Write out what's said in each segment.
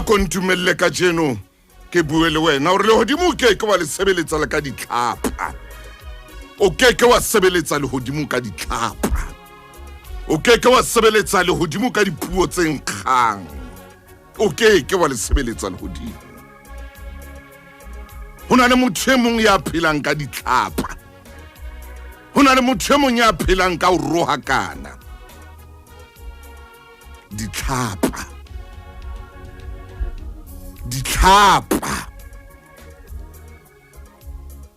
ko ntumelle kajeno ke bue le wena gore legodimo o ke ke wa le sebeletsa le ka ditlhapa. O ke ke wa sebeletsa lehodimo ka ditlhapa. O ke ke wa sebeletsa lehodimo ka dipuo tse nkgang. O ke ke wa le sebeletsa lehodimo. Ho na le motho e mong ya phelang ka ditlhapa. Ho na le motho e mong ya phelang ka ho rohakana. Ditlhapa. Ditlhapa.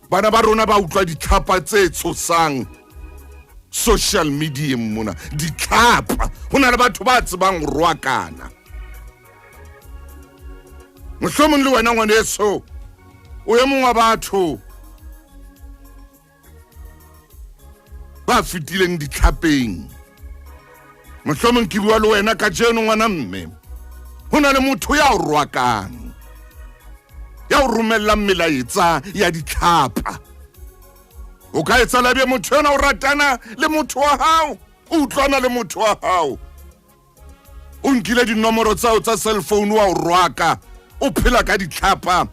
Bana ba rona ba utlwa ditlhapa tse tshosang social media mona. Ditlhapa. Ho na le batho ba tsebang ho rohakana. Mohlomong le wena ngwaneso o e mong wa batho ba fetileng ditlhapeng. Mohlomong ke bua le wena kajeno ngwana mme. Ho na le motho ya o roakang, ya o romellang melaetsa ya ditlhapa. O ka etsa labe motho ena o ratana le motho wa hao, o utlwana le motho wa hao. O nkile dinomoro tsao tsa cell phone wa o roaka, o phela ka ditlhapa,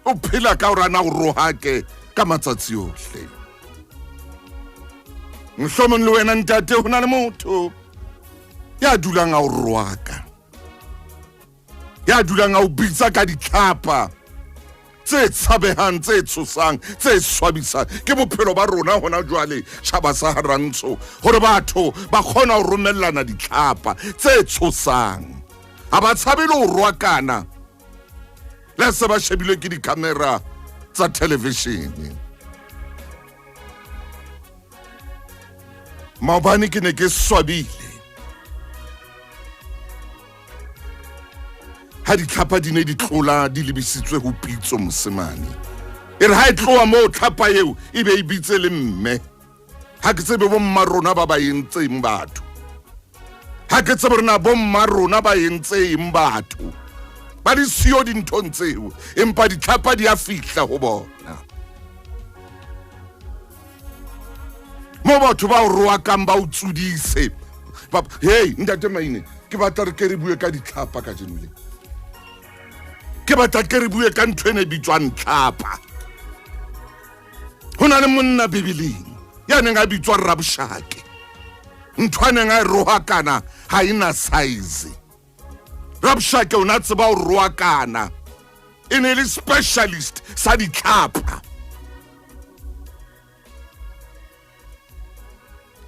o phela ka hore ana o rohake ka matsatsi ohle. Mohlomong le wena ntate ho na le motho ya dulang a o roaka, ya dulang a o bitsa ka ditlhapa tse tshabehang, tse tshosang, tse swabisang. Ke bophelo ba rona hona jwale, tjhaba sa Rantsho, hore batho ba kgona ho romellana ditlhapa tse tshosang. Ha ba tshabe le ho roakana le se ba shebilwe ke di-camera tsa television. Maobane ke ne ke swabile ha ditlhapa di ne di tlola di lebisitswe ho Pitso Mosemane. E re ha e tloha moo tlhapa eo e be e bitse le mme. Ha ke tsebe bo mma rona ba ba entseng batho. Ha ke tsebe rona bo mma rona ba entseng batho. Ba di siyo dinthong tseo, empa ditlhapa di a fihla ho bona. Mo batho ba o roakang ba o tsudise. Hey, ntate Maine, ke batla re ke re bue ka ditlhapa kajeno le. Ke batla ke re bue ka ntho ena e bitswang tlhapa. Ho na le monna Bibeleng ya neng a bitswa Rabshake. Ntho a neng a e rohakana ha e na size. Rabshake o ne a tseba ho rohakana. E ne e le specialist sa ditlhapa.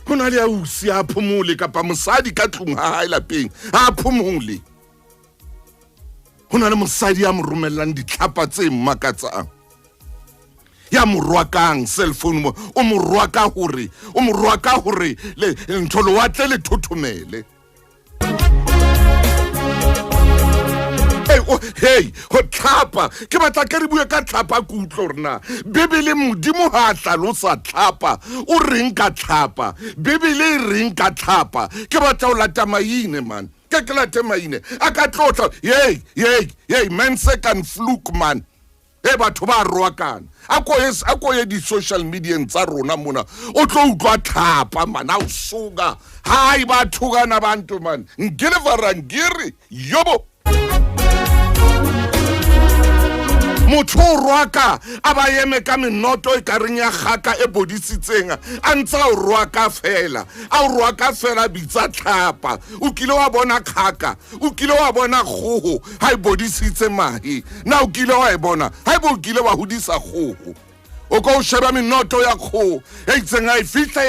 Ho na le ausi a phomole kapa mosadi ka tlung ha hae lapeng a phomole. Ho na le mosadi ya mo romellang ditlhapa tse makatsang, ya mo rwakang cell phone mo, o mo rwaka hore, o mo rwaka hore le ntho lewatle le thothomele. Hey, oh, hey, ho tlhapa. Ke batla ke re bue ka tlhapa ke utlwe hore na Bibele Modimo ha a hlalosa tlhapa o reng ka tlhapa, Bibele e reng ka tlhapa. Ke batla ho lata maine man, ke ke late maine a ka tlotla. Hey, hey, hey, mense kan fluke man. Hey, batho ba roakana. A ko ye, a ko ye di-social medieng tsa rona mona, o tlo utlwa tlhapa man, a o soka. Hai, ba thukana bantu man. Ngilivara ngiri, yobo. Motho o roaka a ba eme ka menoto e kareng ya kgaka e bodisitseng, a ntse a o roaka fela, a o roaka fela, bitsa tlhapa. O kile wa bona kgaka, o kile wa bona kgoho ha e bodisitse mahe? Na o kile wa e bona? Ha ebe o kile wa hodisa kgoho, o ko o sheba menoto ya kgoho e itseng ha e fihla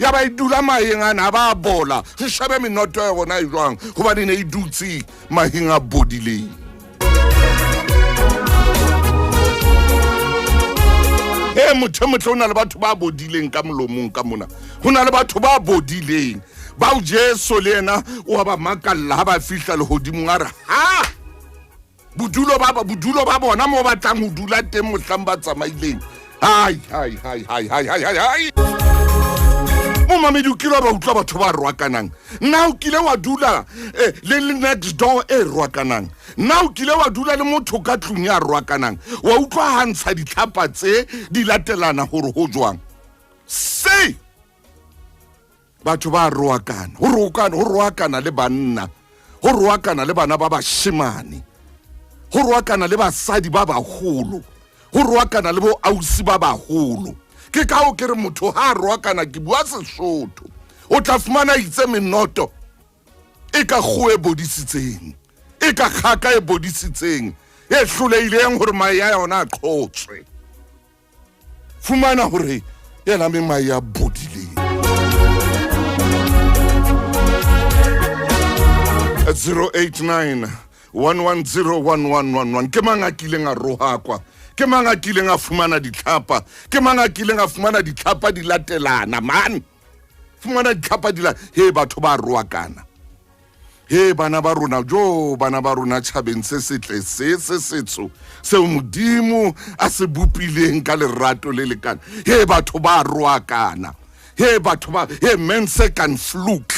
ya ba e dula maheng ana, a ba a bola. Se shebe menoto ya bona e jwang, hobane ne e dutse maheng a bodileng. E motho e motle, o na le batho ba bodileng ka molomong ka mona. Ho na le batho ba bodileng bao Jesu le yena o a ba makalla ha ba fihla lehodimong, a re ha bodulo ba, bodulo ba bona mo ba tlang ho dula teng mohlang ba tsamaileng. Hai, hai, hai, hai, hai, hai, hai, hai. Momamedi, o kile wa ba utlwa batho ba roakanang? Na o kile wa dula le le next door e roakanang? Na o kile wa dula le motho ka tlung ya roakanang? Wa utlwa ha ntsha ditlhapa tse di latelana hore ho jwang? Se batho ba roakana, ho roakana, ho roakana le banna, ho roakana le bana ba bashemane. Ho roakana le basadi ba baholo, ho roakana le bo ausi ba baholo. Ke ka ho ke re motho ha a roakana, ke bua Sesotho, o tla fumana itse menoto e ka kgoho e bodisitseng, e ka kgaka e bodisitseng, e hlolehileng hore mae a yona a qhotswe. Fumana hore yena me mae a bodileng. 089 110 1111. Ke mang a kileng a rohakwa? Ke mang a kileng a fumana ditlhapa? Ke mang a kileng a fumana ditlhapa di latelana man? Fumana ditlhapa di la he, batho ba roakana. He bana ba rona, jo bana ba rona tjhabeng se setle se se setsho seo Modimo a se bopileng ka lerato le lekana. He batho ba roakana. He batho ba he mense kan fluk.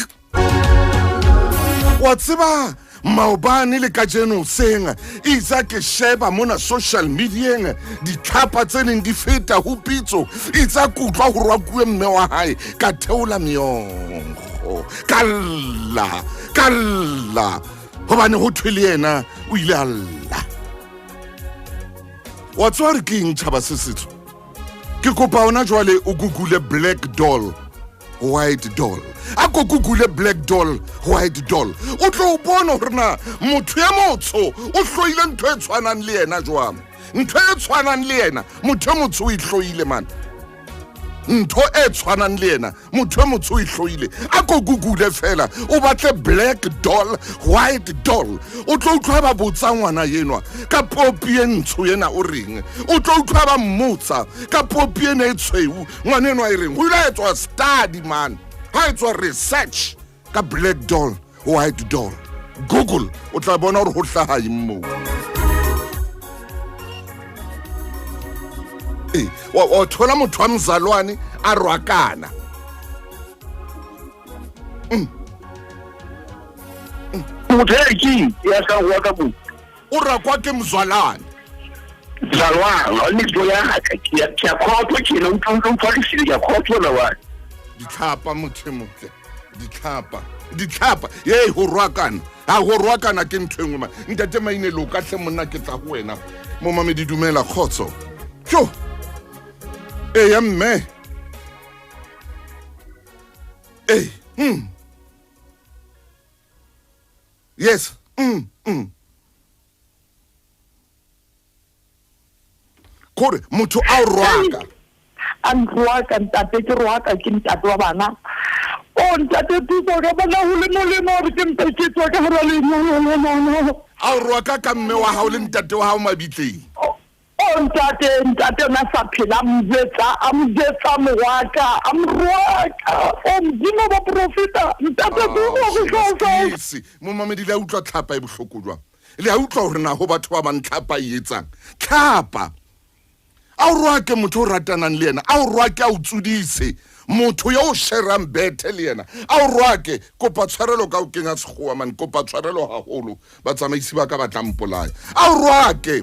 Wa tseba, maobane le kajeno hoseng itsa ke sheba mona social medieng ditlhapa tse neng di feta ho pitso, itsa kutlwa ho rwakuwe mme wa hae, ka theola meokgo, ka lla, ka lla, hobane ho thwe le yena o ile a lla. Wa tseba re ke eng, tjhaba se setsho? Ke kopa ona jwale o google black doll, white doll. A ko google black doll, white doll, o tlo o bona hore na motho ya motsho o hloile ntho e tshwanang le yena jwang. Ntho e tshwanang le yena motho e motsho o e hloile man. Ntho e tshwanang le yena motho e motsho o e hloile. A ko google fela, o batle black doll, white doll, o tlo utlwa ba botsa ngwana enwa ka popi e ntsho ena o reng. O tlo utlwa ba mmotsa ka popi ena e tshweu ngwana enwa e reng. Ho ile ha etswa study man, ha etswa research ka black doll, white doll. Google, o tla bona hore ho hlaha eng moo. Ee, wa thola motho wa mzalwane a rwakana. Motho ya ke ya sa go ka mo. O rakwa ke mzwalane. Mzalwane, le tlo ya ka ke ya ke khotso ke ne utlwa utlwa ke sile ke khotso la wa. Ditlhapa motho e motle. Ditlhapa, ditlhapa. Hey, ho rwakana. Ha ho rwakana ke ntho e nngwe man. Ntate Maine lo ka hle monna, ke tla ho wena. Momamedi dumela, kgotso. Jo. E ya mme. Eh. Yes. Kore motho a o rwaka. A nroaka ntate, ke roaka ke ntate wa bana. O ntate thuso, ka bona ho le molemo hore ke mpe ke tswe ka hara lenyalo lena. A o roaka ka mme wa hao le ntate wa hao mabitleng. O ntate, ntate o na sa phela, a mo jetsa, a mo jetsa morwaka, a mo roaka. O Modimo ba profeta, ntate thuso go hloka. Se momamedi, le a utlwa tlhapa e bohloko jwang? Le a utlwa hore na ho batho ba bang tlhapa e etsang? Tlhapa. A o roake motho o ratanang le yena, a o roake, a o tsodise motho yo o sherang bethe le yena, a o roake. Kopa tshwarelo ka o kenya sekgowa man, kopa tshwarelo haholo, batsamaisi ba ka ba tla mpolaya. A o roake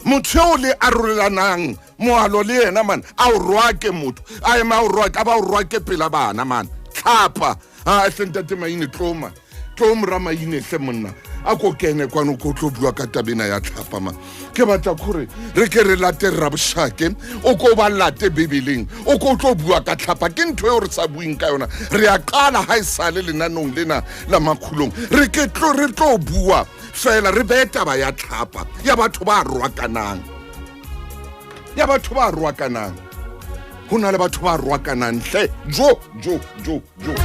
motho eo le arolelanang moalo le yena man, a o roake motho a ema, a o roake, a ba o roake pela bana man. Tlhapa a hle ntate Maine, tloma tlo mora Maine hle monna, a ko kene kwano ko tlo bua ka tabena ya tlhapa man. Ke batla kore re ke re late Raboshake, o ko ba late Bibeleng, o ko tlo bua ka tlhapa. Ke ntho eo re sa bueng ka yona, re a qala ha e sale lenanong lena la Makgulong. Re ke tlo re tlo bua fela, re beye taba ya tlhapa ya batho ba roakanang, ya batho ba roakanang. Ho na le batho ba roakanang hle. Jo jo jo jo.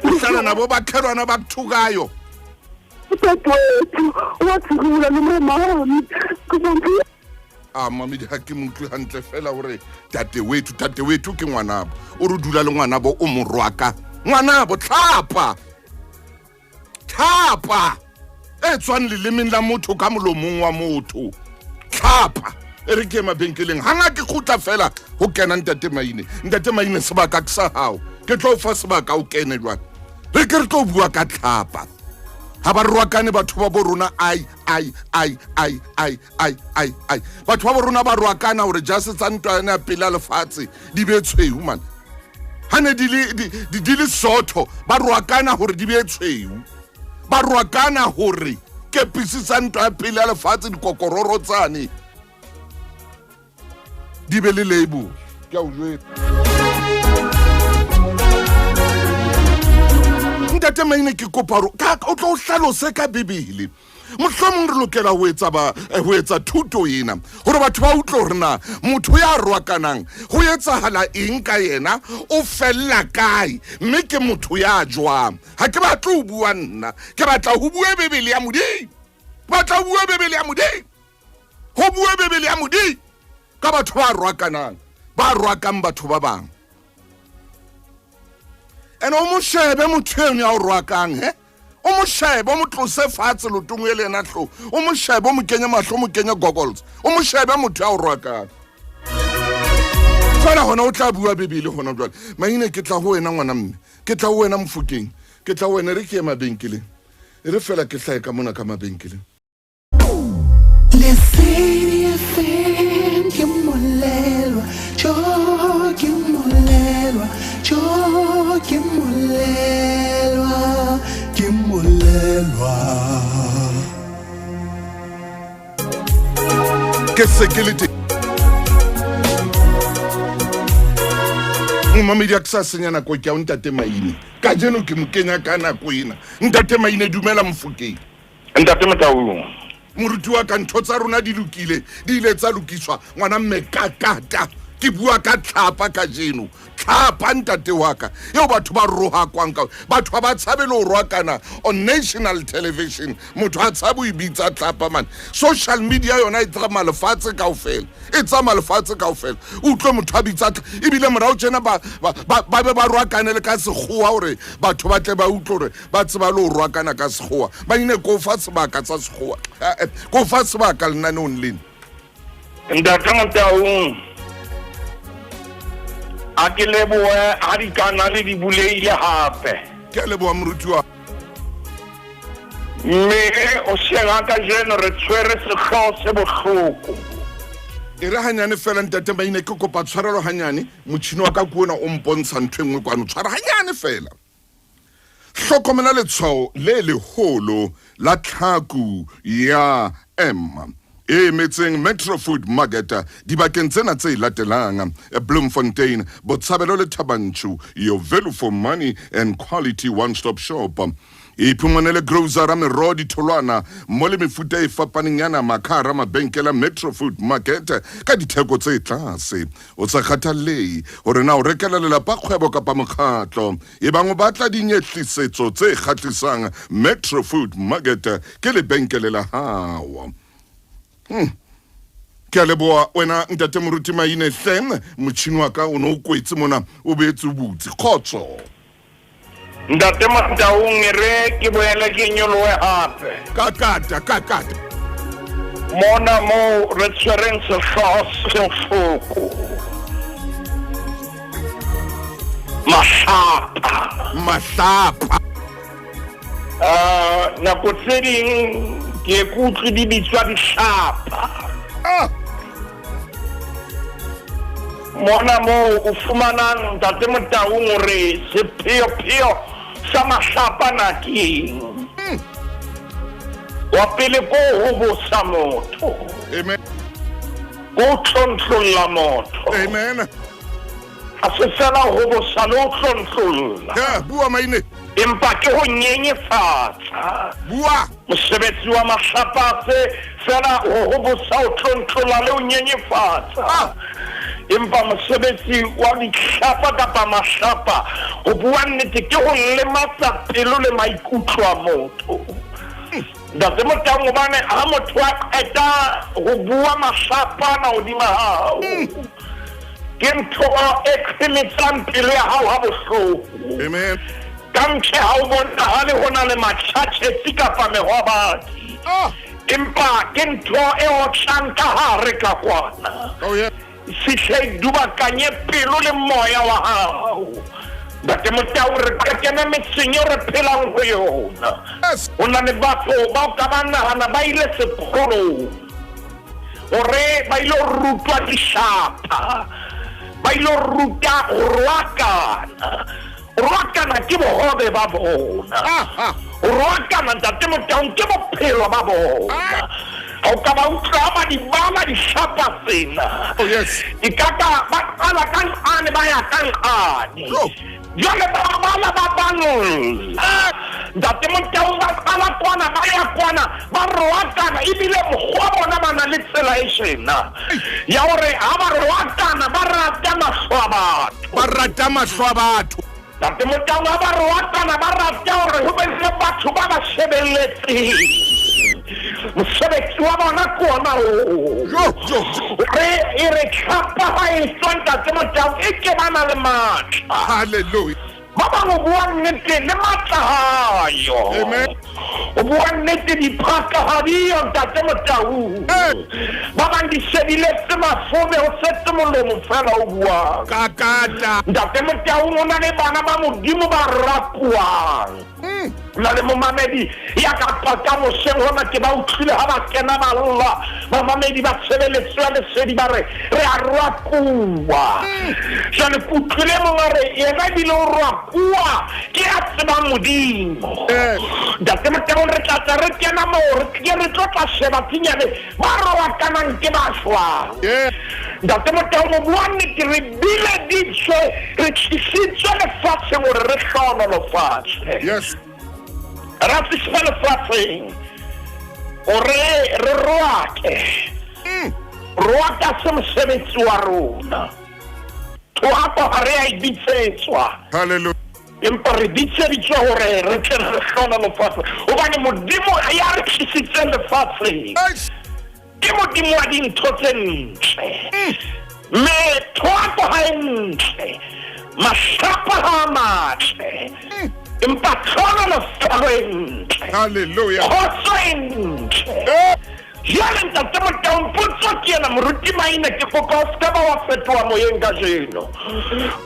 Uhlala nabo bakhelwana bakuthukayo. Dadewethu wathukula nomamami. A mamedi, ha ke mo utlwe hantle fela hore tatewethu, tatewethu ke ngwanabo. O re dula le ngwanabo, o mo rwaka ngwanabo. Tlhapa, tlhapa e tswang lelemeng la motho ka molomong wa motho. Tlhapa e re ke mabenkeleng hanga ke kgutla fela ho kena ntate Maine. Ntate Maine, sebaka ke sa hao, ke tlo o fa sebaka o kene jwale. Re ke re tlo bua ka tlhapa. Ha ba roakane batho ba bo rona, ai ai ai ai ai ai ai ai, batho ba bo rona ba roakana hore jase tsa ntwa yane ya pele ya lefatshe di be tshweu man. Ha ne di le di le sotho, ba roakana hore di be tshweu, ba roakana hore kepisi tsa ntwa ya pele ya lefatshe dikokororo tsane di be le label. Ke a o jwetsa, Ntate Maine, ke kopa hore o tlo o hlalose ka Bibele. Mohlomong re lokela ho etsa ba ho etsa thuto ena hore batho ba utlwe hore na motho ya roakanang ho etsahala eng ka yena, o fella kae, mme ke motho ya jwang. Ha ke batle ho bua nna, ke batla ho bue Bibele ya Modimo, batla ho bue Bibele ya Modimo, ho bue Bibele ya Modimo ka batho ba roakanang, ba roakang batho ba bang. Ene o mo shebe motho eno ya o roakang, he o mo shebe, o mo tlose fatshe lotong e le ena tlo, o mo shebe, o mo kenye mahlo, o mo kenye goggles, o mo shebe motho ya o roakang fela. Gona o tla bua Bebele gona jwale. Maine, ke tla ho wena, ngwana mme, ke tla ho wena Mofokeng, ke tla ho wena. Re ke ye mabenkeleng, e re fela ke hlae ka mona ka mabenkeleng. Lesedi FM ke molelwa, jo ke molelwa, jo ke molelwa, ke molelwa. Ke se ke le teng, momamedi, a ke sa senya nako. Ke ya o Ntate Maine kajeno, ke mo kenya ka nako ena. Ntate Maine, dumela Mofokeng. Ntate Motaung. Moruti wa ka, ntho tsa rona di lokile, di ile tsa lokiswa, ngwana mme. Kakata ke bua ka tlhapa kajeno, tlhapa, ntate wa ka, eo batho ba rohakwang ka. Batho ha ba tshabe le ho roakana on national television. Motho a tshabe ho e bitsa tlhapa man. Social media yona e tsamaya lefatshe kaofela, e tsamaya lefatshe kaofela. O utlwe motho a bitsa, ebile morao tjena ba be ba roakane le ka Sekgowa hore batho ba tle ba utlwe hore ba tseba le ho roakana ka Sekgowa. Ba ine ko fa sebaka sa Sekgowa, ko fa sebaka lenaneong lena. Ntate Motaung, a ke lebohe ha dikanale di buleile hape. Ke a leboha, moruti wa. Mme o sheng ka jeno re tshwere sehlooho se bohloko. E re hanyane fela, Ntate Maine, ke kopa tshwarelo hanyane. Motšhini wa ka ke ona o mpontsha ntho e nngwe kwano. Tshwara hanyane fela. Hlokomela letshwao le leholo la tlhaku ya M e emetseng Metro Food Market dibakeng tsena tse latelang: Bloemfontein, Botshabelo le Thabanchu. Your value for money and quality one stop shop. Iphumanele grocery, meroho, ditholwana mo le mefuta e fapaneng ya nama ka hara mabenkele a Metro Food Market ka ditheko tse tlase. O sa kgathallehe hore na o rekela lelapa, kgwebo kapa mokgatlo, ebang o batla dinyehlisetso tse kgahlisang, Metro Food Market ke lebenkele la hao. Ke a leboha wena, Ntate Moruti Maine. Hle, motšhini wa ka o ne o kwetse mona, o boetse o butse. Kgotso. Ntate Motaung, e re ke boele ke nyolohe hape. Ka kata ka kata. Mona moo re tshwereng sehlooho se bohloko, mahlapa. Mahlapa. Nako tse ding ke ke utlwe di bitswa dihlapa. Mona moo o fumanang, Ntate Motaung, hore sepheopheo sa mahlapa na ke eng. Wa pele ko ho bosa motho. Amen. Ko tlontlolla motho. Amen. Ha se fela ho bosa le ho tlontlolla. Ya bua, Maine. Empa ke ho nyenyefatsa. Bua. Mosebetsi wa mahlapa se fela ho hobosa, ho tlontlolla le ho nyenyefatsa. Empa mosebetsi wa dihlapa kapa mahlapa, ho bua nnete, ke ho lematsa pelo le maikutlo a motho. Ntate Motaung, hobane ha motho a qeta ho bua mahlapa na hodima hao, ke ntho e qheletsang pelo ya hao ha bohloko. Amen. Ka ntle ha o bonahale ho na le matjhatjhetsi kapa mehwabadi, empa ke ntho e otlang ka hare ka kwana. Oh yeah. Fihle e dubakanye pelo le moya wa hao. Ntate Motau, re ka kena metseng eo re phelang ho yona. Ho na le batho ba o ka ba nahana ba ile sekolong hore ba ile ho rutwa dihlapha, ba ile ho ruta ho roakana. Ho roakana ke bohobe ba bona. Ho roakana, Ntate Motaung, ke bophelo ba bona. Ha o ka ba utlwa ha ba di bala dihlapa tsena. Oh, yes. E ka ka ba qala ka nqane ba ya ka nqane. Oh. Jwale ba bala ba balolla. Ntate Motaung ba qala kwana ba ya kwana ba roakana ebile mokgwa bona ba na le tsela e tjena ya hore ha ba roakana ba rata mahlo a batho. Ba rata mahlo a batho. Ntate Motaung ha ba roakana ba rata hore ho be le batho ba ba shebelletseng. Mosebetsi wa bona ke ona oo. Jo, jo, jo. Re e re tlhapa ha e tswa Ntate Motaung e ke ba na le matla. Hallelujah. Ba bang o bua nnete le matla hayo. Amen. O bua nnete diphaka ha diyo Ntate Motaung. Eh. Ba bang di shebile tse mafobe ho setse molomo fela o buang. Kakata. Ntate Motaung o na le bana ba Modimo ba rapuang. O na le momamedi ya ka paka moseng hona ke ba utlwile ha ba kena ba lla. Bamamedi ba tshebeletso ya lesedi ba re re a rwakuwa. Jwale ke utlwile mongwe a re yena ebile o rwakuwa ke ya tsebang Modimo. Ntate Motaung re tla tla re kena moo re tlile re tlo tla sheba thinyane ba roakanang ke ba jwang. Ntate Motaung o bua nnete re bileditswe re tlisitswe lefatsheng hore re hlohonolofatswe. Yes. Ra tliswa lefatsheng hore re roake. Roaka se mosebetsi wa rona. Thoako ha re a e bitsetswa. Hallelujah. Empa re bitseditswe hore re tle re hlohonolofatswe hobane Modimo ya re tlisitseng lefatsheng ke Modimo wa dintho tse ntle. Mme thoako ha e ntle, mahlapa ha a matle, empa tlhohonolofalo e ntle. Hallelujah. Kgotso e ntle. Jwale Ntate Motaung, potso ke ena, moruti Maine, ke kopa o se ka ba wa fetoha moyeng kajeno.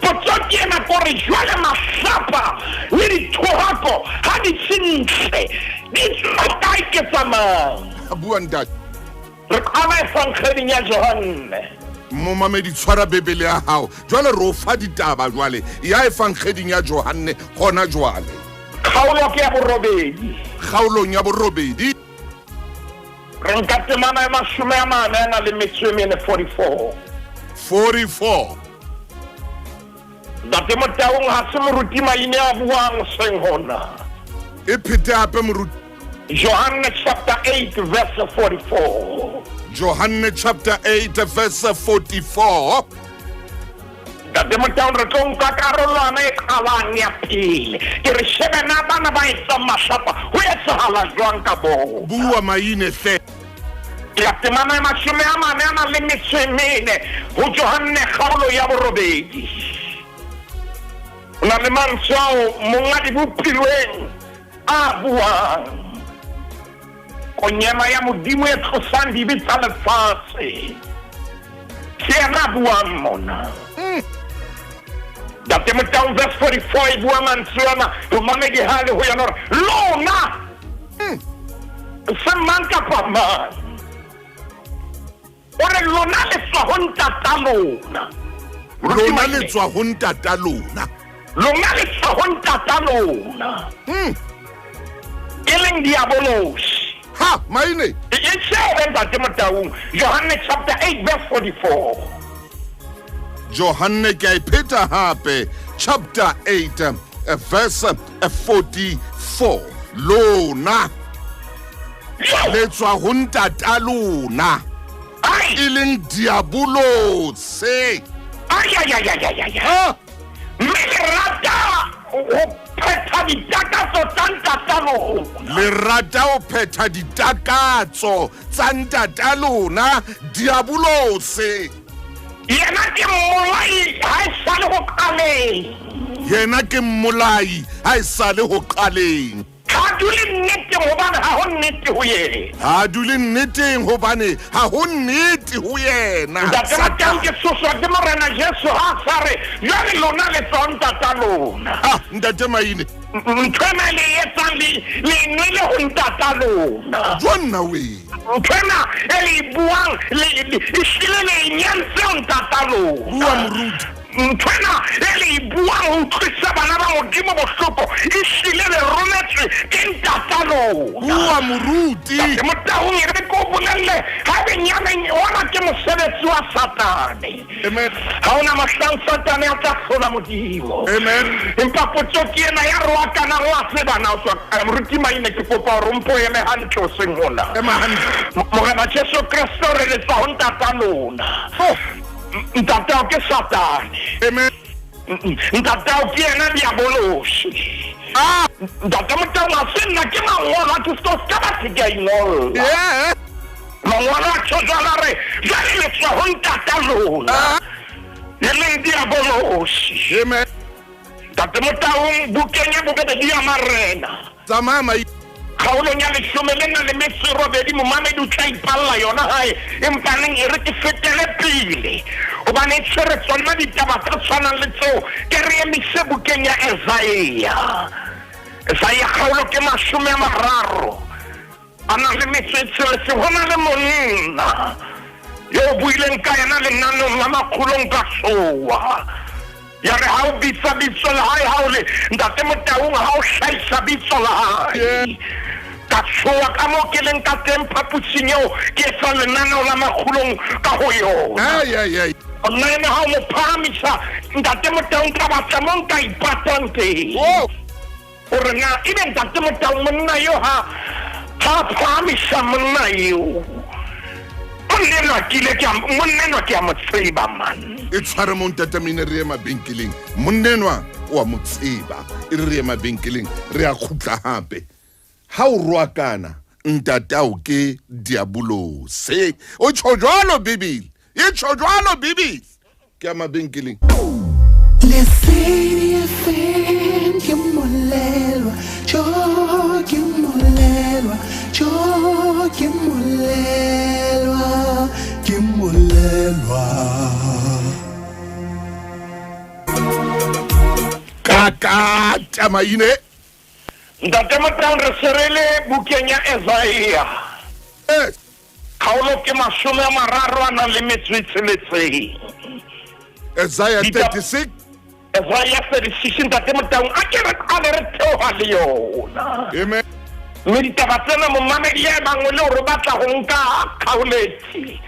Potso ke ena ke hore jwale mahlapa le dithohako ha di se ntle, di tswa kae ke tsa mang? Bua ntate. Re qala Evangeding ya Johanne. Momamedi, tshwara Bibele ya hao. Jwale re o fa ditaba jwale ya Evangeding ya Johanne hona jwale. Kgaolo ke ya borobedi. Kgaolong ya borobedi. Re nka temana ya mashome a mane a na le metso e mene, 44. 44. Ntate Motaung ha se moruti Maine a buang hoseng hona. E phete hape moruti. Johanne chapter 8 verse 44. Johanne chapter 8 verse 44. Ntate Motaung re tlo nka karolwana e qalang ya pele. Ke re shebe na bana ba etsang mahlapa ho etsahala jwang ka bona. Bua Maine hle. Ke ya temana ya mashome a mane a nang le metso e mene ho Johanne kgaolo ya borobedi. Ho na le mantswe ao monga dibopilweng a buang. Konyana ya Modimo e tlosang dibe tsa lefatshe. Ke yena a buang mona. Ntate Motaung verse 44 e bua mantswe ana, momamedi ha le ho yona hore lona se mang kapa mang. O re lona le tswa ho ntata lona. Lona le tswa ho ntata lona. Lona le tswa ho ntata lona. E leng diabolosi. Ha, Maine. E shebe Ntate Motaung, Johanne chapter 8 verse 44. Johanne ke a e pheta hape, chapter 8 verse 44. Lona le tswa ho ntata lona. E leng diabolose. Ai, ai, ai, ai, ai, ai. Ha? Mme le rata ho phetha ditakatso tsa ntata lona. Le rata ho phetha ditakatso tsa ntata lona, diabolose. Yena ke mmolai ha e sale ho qaleng. Yena ke mmolai ha e sale ho qaleng. Ha dule nneteng hobane ha ho nnete ho yena. Ha a dule nneteng hobane ha ho nnete ho yena. Ntate Motau, ke tshoswa ke Morena Jesu ha a sa re, Jwale lona le tswa ho ntata lona. Ah, Ntate Maine. Ntho ena e le e etsang le le e nwele ho ntata lona. Jo nna wee. Ntho ena e le e buang le ehlile le e nyantse ho ntata lona. Bua moruti. Ntho ena e le e buang ho utlwisa bana ba Modimo bohloko ehlile le rometswe ke ntata lona. Bua moruti. Ntate Motaung e re ke o bolelle ha benyaneng ona ke mosebetsi wa Satane. Amen. Ha ona mohlang Satane a tla hlola Modimo. Amen. Empa potso ke ena ya roakanang wa tseba na o tswa kae? Moruti Maine ke kopa hore o mpo eme hantle hoseng hona. Ema hantle. Morena Jesu Kreste o re le tswa ho ntata lona. Oh. Ntatao ke Satane. Amen. Ntatao ke yena diabolosi. Ah. Ntate Motaung ha se nna ke mangolo a ke se ka ba se ke a ingolla. Yeah. Mangolo a tjho jwalo a re, Jwale le tswa ho ntata lona, Ah. e leng Diabolosi. Amen. Ntate Motaung, bukeng ya bobedi ya Marena, Tsamaya mai. kgaolong ya leshome le na le metso e robedi, momamedi o tla ipalla yona hae, empa neng e re ke fetele pele, hobane e tshwere tsona ditaba tse tshwanang le tseo, ke re emise bukeng ya Esaia. Esaia kgaolo ke 30. A na le metso e tsheletseng, ho na le monna yo o buileng ka yena lenaneong la makgolong ka Sowa. Ya re ha o bitsa bitso la hae, ha o le Ntate Motaung, ha o hlahisa bitso la hae, ka tshoha ka moo ke leng ka teng phaposing eo ke etsang lenaneo la makgolong ka ho yona. Ai, ai, ai. Nna ene ha o mo phahamisa, Ntate Motaung, ka batla mo nka ipatang teng. Oh. Hore na ebe Ntate Motau monna eo ha ha phahamisa monna eo. Monna enwa ke ile ke a monna enwa ke a mo tseba man. E tshware mo Ntate Mine re ye mabenkeleng. Monna enwa o a mo tseba. E re re ye mabenkeleng re a kgutla hape. Ha o roakana ntatao ke diabolose. O tjho jwalo Bibele. E tjho jwalo Bibele. Ke ya mabenkeleng. Lesedi FM ke molelwa, jo ke molelwa, jo ke molelwa, ke molelwa. Kakata maine. Ntate Motang re se re le bukeng ya Esaia. Yes. Kgaolo ke 36. Isaiah 36. Isaiah 36 Ntate Motaung a ke re qale re theoha le yona. Amen. Mme ditaba tsena momamedi ya ebang o le hore o batla ho nka kgaoletsi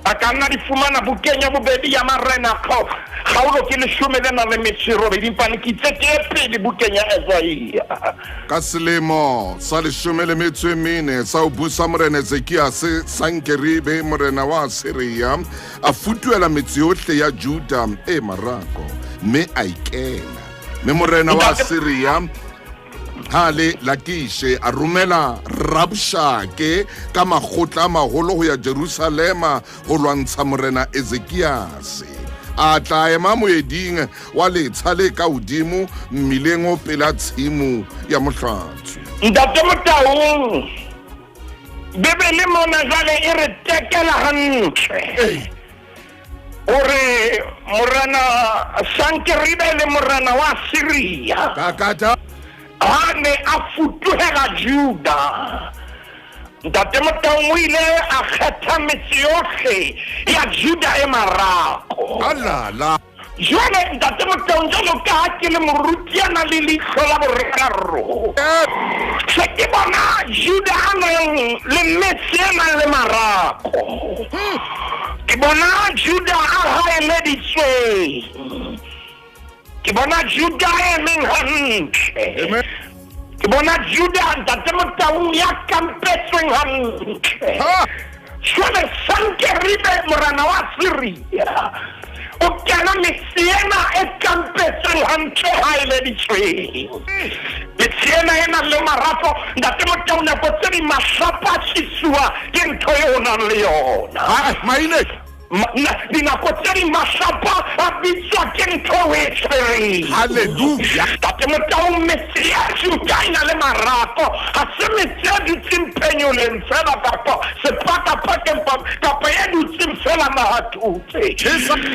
a ka nna di fumana bukeng ya bobedi ya Marena kgaolo ke 18 mpane ke itse ke ye pele bukeng ya Esaia. Ka selemo sa 14 sa ho busa Morena Ezekiase, Sankeribe morena wa Asiria a futuhela metse yohle ya Juda e marako, mme a e kena. Mme morena wa Asiria ha le Lakishe a romela Rabshake ka makgotla a maholo ho ya Jerusalema ho lwantsha morena Ezekiase. A tla ema moeding wa letsha le ka hodimo mmileng o pela tshimo ya mohlatswi. Ntate Motaung, Bibele mona jwale e re tekela hantle hore morena Sankeribe le morena wa Siria Kakata ha ne a futuhela Juda, Ntate Motaung o ile a kgetha metse yohle ya Juda e marako. Alala. Jwale Ntate Motaung, jwalo ka ha ke le moruti ya nang le leihlo la boraro, se ke bona Juda a nang le metse e nang le marako. Ke bona Juda a haeleditsweng. Ke bona Juda a emeng hantle. Ke bona Juda Ntate Motaung ya kampetsweng hantle. Jwale Sankeribe morena wa Siria o kena metse ena e kampetsweng hantle haeleditsweng. Metse ena e nang le marapo, Ntate Motaung, nako tse ding mahlapa a tjhisuwa ke ntho eo o nang le yona. Maine. Dinako tse ding mahlapa a bitswa ke ntho o e tshwereng. Hallelujah. Tate Motaung, metse ya Juda e na le marako, ha se metse e dutseng phenyoleng fela kapa sepakapakeng kapa e dutseng fela nahathotse.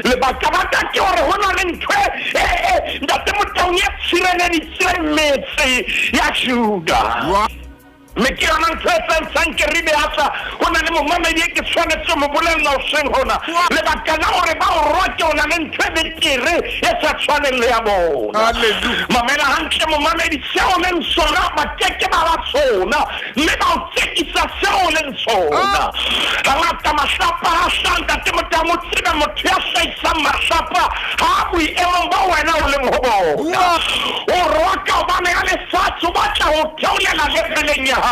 Lebaka-baka ke hore ho na le ntho e, e, Ntate Motaung, e tshireleditseng metse ya Juda. Mme ke yona ntho e tsang Sankeribe a tla, ho na le momamedi e ke tshwanetse ho mo bolella hoseng hona. Lebaka la hore ba o roke, o na le ntho e betere e sa tshwaneng le ya bona. Hallelujah. Mamela hantle momamedi, seo o leng sona ba ke ke ba ba sona, mme ba o tsekisa seo o leng sona. Hangata mahlapa a hlaha, Ntate Motamo, o tsebe motho ya hlahisang mahlapa ha a boemong bo wena o leng ho bona. O roka hobane a lefatshe, o batla ho theolela leveleng ya hae.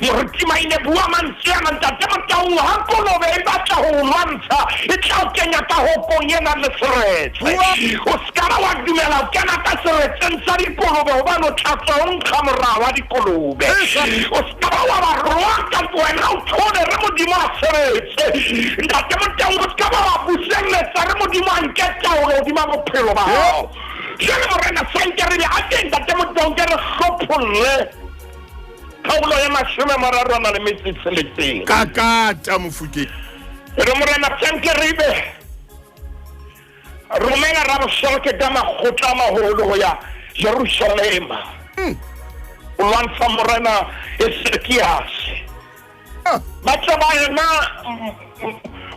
Moruti Maine, bua mantswe ana, Ntate Motaung, ha kolobe e batla ho o lwantsha, e tla o kenya ka hokong e nang le seretse. O se ka ba wa dumela ho kena ka seretseng sa dikolobe hobane o tla tswa o nkga morao wa dikolobe. O se ka ba wa ba roaka, wena o thole re Modimo a sebetse. Ntate Motaung, o se ka ba wa buselletsa re Modimo a nke taolo hodima bophelo ba hao. Jwale Morena Sankeribe a ke Ntate Motaung ke re hlopholle kgaolo ya 36 a na le metso e tsheletseng. Kakata Mofokeng. Re Morena Sankeribe romela Rabshake ka makgotla a maholo ho ya Jerusalema ho lwantsha Morena Esekiase. Ba tle ba ema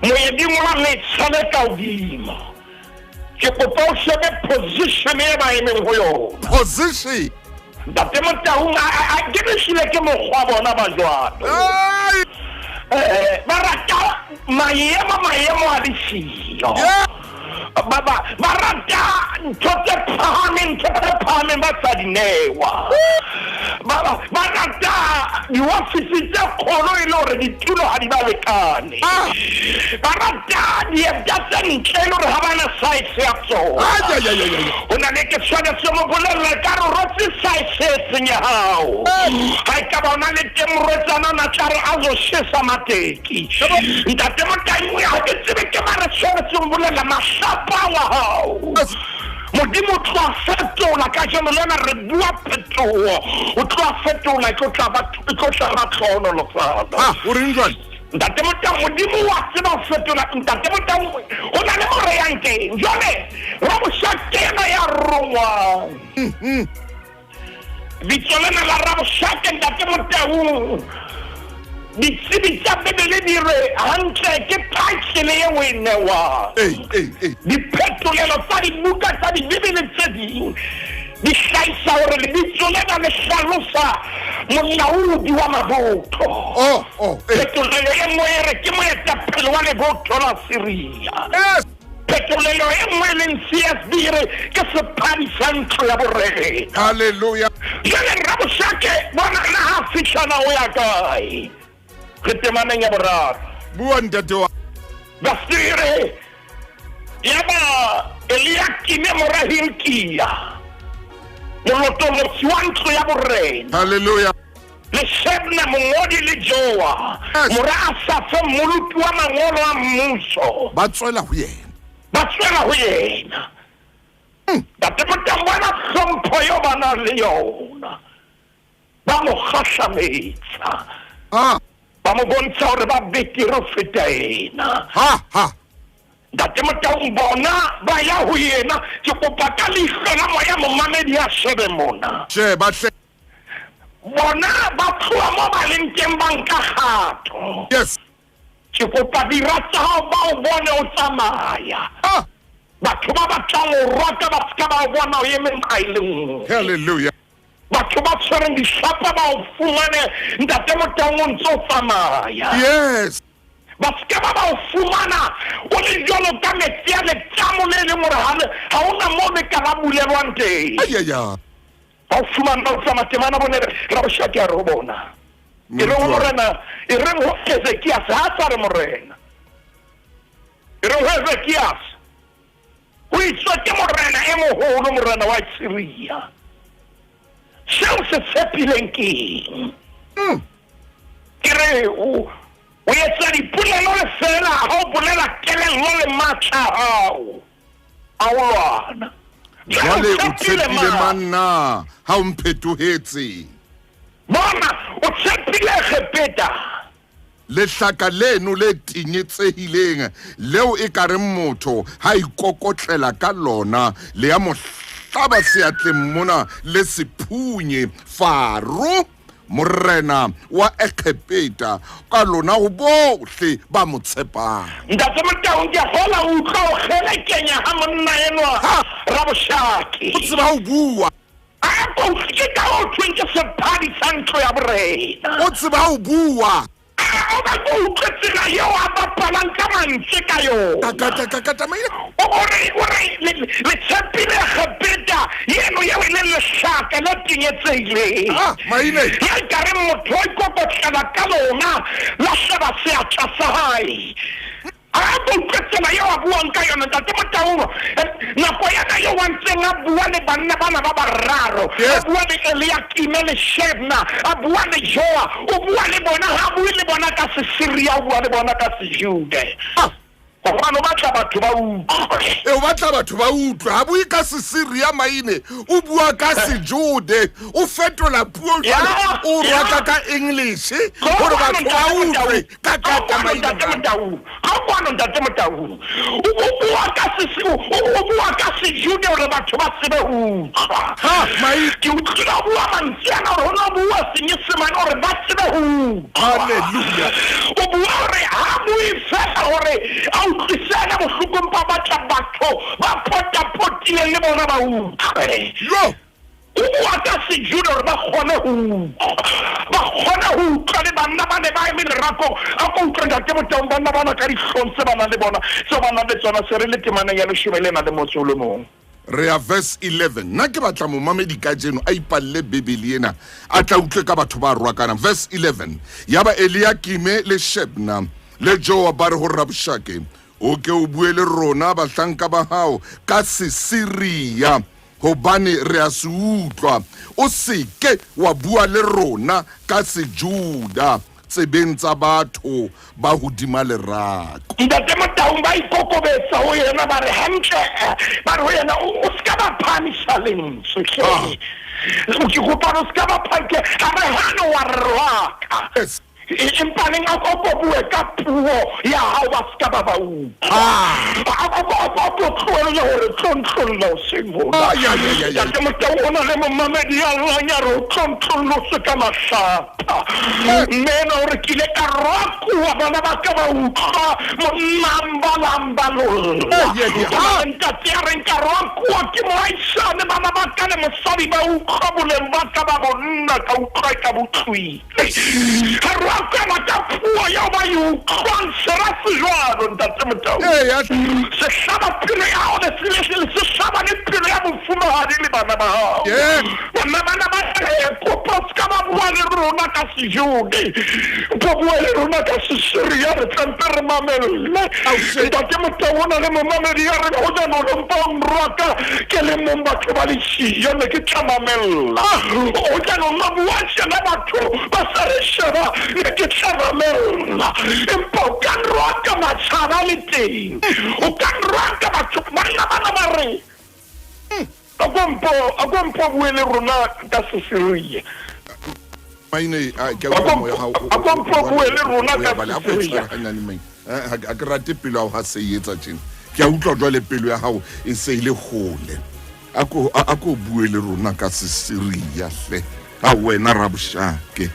moeding wa letsha le ka hodimo. Ke kopa o shebe position e ba emeng ho yona. Position. Ntate Motaung, a ke re hlile ke mokgwa bona ba jwalo. Ba rata maemo, maemo a le siyo. Ba ba ba rata ntho tse phahameng, ntho tse phahameng ba sa di newa. Ba ba ba rata diofisi tse kgolo e le hore ditulo ha di ba lekane. Ba rata dieta tse ntle e le hore ha ba na size ya tsona. Ho na le ke tshwanetse mo bolella ka re rotse size e seng ya hao. Ha e ka ba o na le teng morwetsana o na tla re a zo shesa mateki. Ntate Motaung, ha ke tsebe ke ba re tshwanetse ho bolela mahlapa wa hao. Modimo o tlo fetola kajeno lena, re bua phetoho, o tlo fetola, e tlo tla ba, e tlo tla ba tlhohonolofatso. Ah, o reng jwale? Ntate Motaung, Modimo wa tseba ho fetola. Ntate Motaung, ho na le mo re yang teng jwale. Raboshake ena ya rongwang, bitso lena la Raboshake, Ntate Motaung, ditsebi tsa Bibele di re hantle ke title eo o e newang. Ee, ee, ee. Diphetolelo tsa dibuka tsa Dibibele tse ding di hlahisa hore lebitso lena le hlalosa molaodi wa mabotho. Oh, oh, ee. Phetolelo e nngwe e re ke moetapele wa lebotho la Syria. Yes. Phetolelo e nngwe e leng CSB e re ke sephadi sa ntlo ya borena. Hallelujah. Jwale Raboshake bona na ha fihlana o ya kae? Re temaneng ya boraro. Bua ntate wa. Basire yaba Eliakime mora Hilkia molotolotsi wa ntlo ya borena. Hallelujah. Le Shebna mongodi le Joa Yes. mora Asafe mmoloki wa mangolo a mmuso. Ba tswela ho yena. Ba tswela ho yena. Ntate Motaung, bona hlompho eo ba nang le yona. Ba mo kgahlametsa. Ah. Ba mo bontsha hore ba betere ho feta yena. Ha ha. Ntate Motaung, bona ba ya ho yena. Ke kopa ka leihlo la moya momamedi a shebe mona. Sheba hle. Bona ba tloha mo ba leng teng ba nka kgato. Yes. Ke kopa dira tsa hao ba o bone o tsamaya. Ah. Batho ba batlang ho roka ba se ka ba o bona o eme nqa e le nngwe. Hallelujah. Batho ba tshwereng dihlapa ba o fumane Ntate Motaung o ntse o tsamaya. Yes. Ba se ka ba ba o fumana o le jwalo ka metsi a letamo le leng hore ha ha hona moo le ka ba bulelwang teng. Ay ay ay. Ba o fumana o tsamaya temana bone Raboshake a re ho bona. E reng ho morena, e reng ho Ezekiase, ha sa re morena. E reng ho Ezekiase, ho itswe ke morena e moholo, morena wa Siria. Seo se tshepileng ke eng? Ke re o O etsa dipolelo lefeela ha o bolela kelello le matla a hao a ho lwana. Jwale o tshepile mang na ha o mphetohetse? Bona, o tshepile Egepeta. Lehlaka leno le tenyetsehileng leo e ka reng motho ha ikokotlela ka lona le ya mo hlaba seatleng mona le se phunye. Faro, morena wa Egepeta, ka lona ho bohle ba mo tshepang. Ntate Motaung, ke hola o utlwa ho kgelekenya ha monna enwa Raboshake. O tseba ho bua. A ko utlwe, ke ka ho thweng ke sephadi sa ntlo ya borena. O tseba ho bua. A o ba ko utlwe tsela eo a bapalang ka mantswe ka yona. O re, o re, le, le tshepile Egepeta yeno yeo e leng lehlaka le tenyetsehileng. Ah, maine. Ya ekareng motho o ikokotlela ka lona, la hlaba seatla sa hae. A ko utlwe tsela eo a buang ka yona, Ntate Motaung. Nako ena eo a ntseng a bua le banna bana ba bararo, a bua le Eliakime le Shebna, a bua le Joa, o bua le bona, ha a bue le bona ka Sesiria, o bua le bona ka Sejude. Gobane o batla batho ba utlwe. E, o batla batho ba utlwe. Ha bue ka Sesiria maine, o bua ka Sejude. O fetola puo jwale, o rwaka ka English gore batho ba utlwe. Ka ka ka Ntate Motau, ga kwano Ntate Motau. O bua ka se o bua ka Sejude gore batho ba tsebe ho utlwa. Ha, mai. Ke utlwile o bua mantswe ana gore o ne o bua Senyesemane gore ba tsebe ho utlwa. Hallelujah. O bua gore ha bue fela gore a utlwise ena bohloko empa o batla batho ba potapotileng le bona ba utlwe. Yo. O bua ka Sejuda gore ba kgone go utlwa. Ba kgone go utlwa le banna ba ne ba eme lerakong. A ko utlwe Ntate Motaung banna bana ka dihlong tse ba nang le bona, tseo ba nang le tsona se re le temaneng ya leshome le nang le motso o le mong. Re ya verse 11. Nna ke batla momamedi kajeno a ipalle Bibele ena a tla utlwe ka batho ba rwakanang. Verse 11. Yaba Eliakime le Shebna le Joa ba re ho Rabshake, O ke o bue le rona bahlanka ba hao ka Sesiria, hobane re a se utlwa. O se ke wa bua le rona ka Sejuda tsebeng tsa batho ba hodima lerako. Ntate Motaung ba ikokobetsa ho yena ba re, Hantle, ba re ho yena, O se ka ba phahamisa lentswe hle. Ke kopa hore o se ka ba phahamisa, ha re hane wa re rwaka. Empa neng a ko bue ka puo ya hao ba se ka ba ba utlwa. A ko tlohelle hore tlontlolla o seng hona. Ntate Motau o na le momamedi ya llang ya re o tlontlollotse ka mahlapa. Mme ena o re ke ile ka roakuwa bana ba ka ba utlwa monna a mbala a mbalolla. Ho na le ntate ya reng ka roakuwa ke moahisane bana ba ka le mosadi ba utlwa boleng ba ka ba bonna ka utlwa e ka bo utlwile. Ga re a kwela ka puo yeo ba e utlwang sera se jwalo, Ntate Motau. Se hlaba pelo ya gago le se hlaba le pelo ya mofumahadi le bana ba gago. Banna bana ba re kopa o se ka ba bua le rona ka Sejude, ba bua le rona ka Sesiria, re tla mpe re mamelle. Ntate Motau, o na le momamedi ya reng go jaanong le mpa o nrwaka ke le mong batho ba le siyo ne ke tla mamella. Go jaanong ba bua tjena batho ba sa re sheba ne ke tla mamella. Empa o ka nrwaka matjhaba a le teng, o ka nrwaka batho banna bana ba re a ko mpo a ko mpo bue le rona ka Sesiria. Maine a ke a utlwa moya hao A ko mpo bue le rona ka Sesiria. Hanyane maine ha ke rate pelo ya hao ha se e etsa tjena. Ke a utlwa jwale pelo ya hao e se e le hole. A ko a ko bue le rona ka Sesiria hle. A wena Rabshake.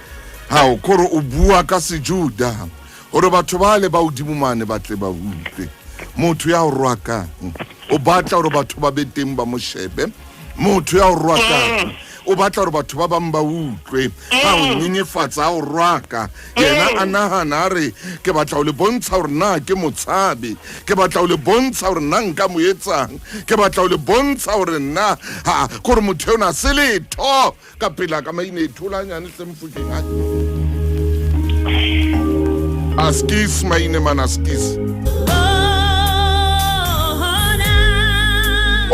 Hao kore o bua ka Sejuda hore batho bale ba hodimo mane ba tle ba utlwe. Motho ya o rwakang o batla hore batho ba be teng ba mo shebe. Motho ya o rwakang o batla hore batho ba bang ba utlwe ha o nyenyefatsa ha o rwaka. Yena a nahana a re ke batla ho le bontsha hore na ke motshabi, ke batla ho le bontsha hore na nka mo etsang, ke batla ho le bontsha hore nna ha kore motho ena se letho ka pela ka maine e thola hanyane hle mfokeng. Askis maine man askis.